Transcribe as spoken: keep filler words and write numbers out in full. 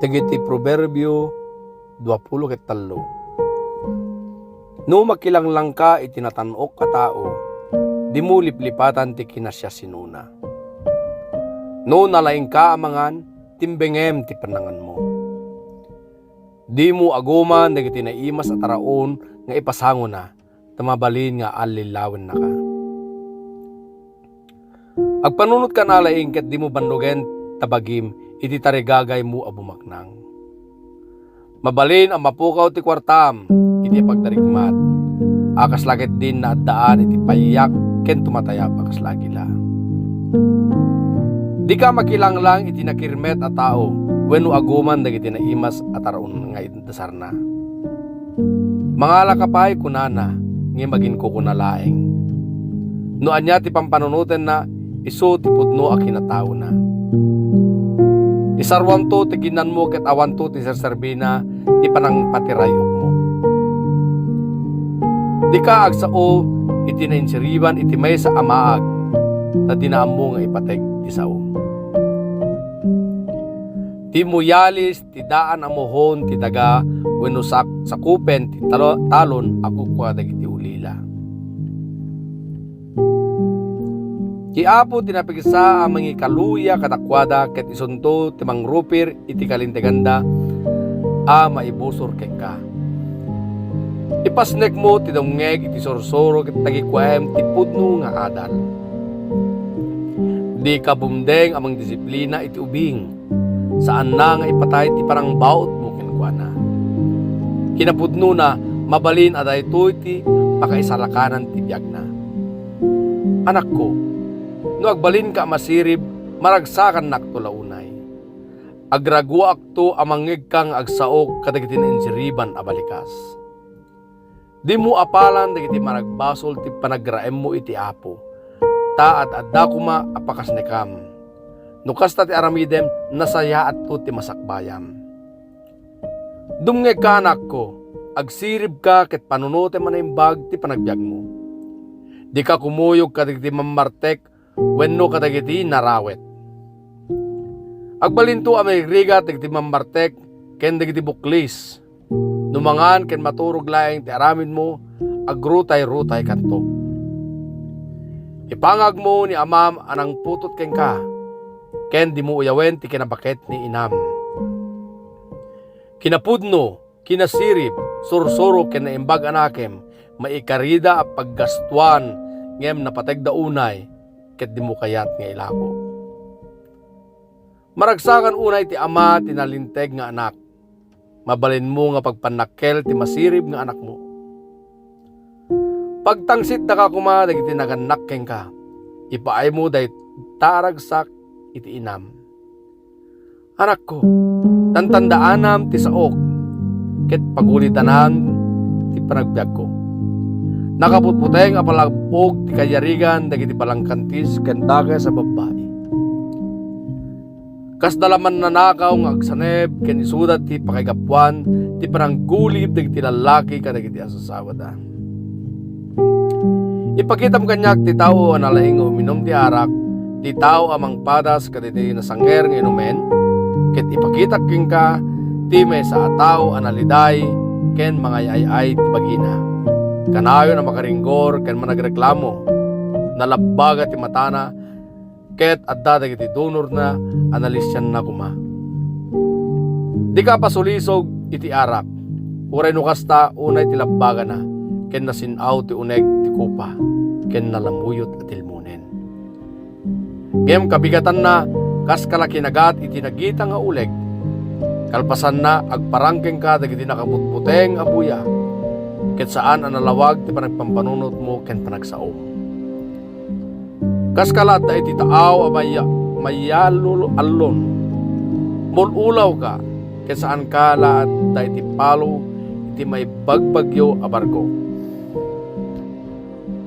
Dagiti Proverbio duapulo ket tallo. No makilanglangka iti natan-ok a tao, dimo liplipatan ti kinasiasinona. No nalaingka a mangan, timbengem ti pananganmo. Dimo aguman dagiti naimas a taraon nga ipasangona, ta mabalin nga allillawennaka. Agpanunotkan a laing ket dimo bannogen ta bagim iti tarigagaymo a bumaknang. Mabalin a mapukaw ti kuartam iti pagdarigmat, a kasla ketdin naaddaan iti payak ken tumatayab a kasla agila. Dika makilanglang iti nakirmet a tao wenno aguman dagiti naimas a taraon nga indasarna. Mangalaka pay, kunana, ngem aginkukuna laeng. No ania ti pampanunotenna, isu ti pudno a kinataona. Isaruanto ti kinanmo ket awanto ti serserbina ti panangpatiray-okmo. Dika agsao iti nainsiriban iti maysa a maag, ta dina ammo nga ipateg ti sao. Dimo yalis ti daan a muhon ti daga wenno sak-, sakupen ti talo-, talon a kukua dagiti ulila. Ti Apo ti napigsa a mangikaluya kadakuada ket isunto ti mangrupir iti kalinteganda a maibusor kenka. Ipasnekmo ti dumngeg iti sursuro ket tagikuaem ti pudno nga adal. Dika bumdeng a mangdisiplina iti ubing. Saanna nga ipatay ti panangbautmo kenkuana. Kinapudnona, mabalin a daytoy ti pakaisalakanan ti biagna. Anakko, no agbalinka a masirib, maragsakannakto la unay. Agraguakto a mangngegka nga agsao kadagiti nainsiriban a balikas. Dimo apalan dagiti managbasol ti panagraemmo iti Apo, ta ad-adda koma a pakasnekam. No kasta ti aramidem, nasayaatto ti masakbayam. Dumngegka, anakko, agsiribka ket panunotem a naimbag ti panagbiagmo. Dika kumuyog kadagiti mammartek wenno kadagiti narawet. Agbalinto a maigrigat dagiti mammartek ken dagiti buklis. No mangan ken maturog laeng ti aramidmo, agrutay-rutaykanto. Ipangagmo ni amam a nangputot kenka, ken dimo uyawen ti kinabaket ni inam. Kinapudno, kinasirib, sursuro ken naimbag a nakem, maikarida a paggastuan, ngem napategda unay, ket dimo kayat nga ilako. Maragsakan unay ti ama ti nalinteg nga anak. Mabalinmo nga pagpannakkel ti masirib nga anakmo. Pagtangsitdaka koma dagiti nagannak kenka. Ipaaymo dayta a ragsak iti inam. Anakko, tantandaanam ti saok, ket pagulitanan ti panagbiagko. Nakaputputeng a palab-og ti kayarigan dagiti balangkantis ken dakes a babbai. Kasda la mannanakaw nga agsaneb ken isuda ti pakaigapuan ti pananggulib dagiti lallaki kadagiti asasawada. Ipakitam kaniak ti tao a nalaing nga uminum ti arak, ti tao a mangpadas kadagiti nasanger nga inumen, ket ipakitak kenka ti maysa a tao a naliday ken mangay-ay-ay ti bagina. Kanayon a makaringgor ken managreklamo. Nalabbaga ti matana, ket adda dagiti dunorna a nalisianna koma. Dika pasulisog iti arak, uray no kasta, unay ti labbagana, ken nasin-aw ti uneg ti kopa, ken nalamuyot a tilmonen. Ngem kabigatanna, kas kala kinagat iti nagita nga uleg. Kalpasanna, agparang kenka dagiti nakabutbuteng a buya, ket saan a nalawag ti panagpampanunotmo ken panagsaom. Kas kala adda iti taaw a maya-, mayallo-, allon. Mul-ulawka, ket saan kala adda iti palo iti maibbagbagyo a bargo.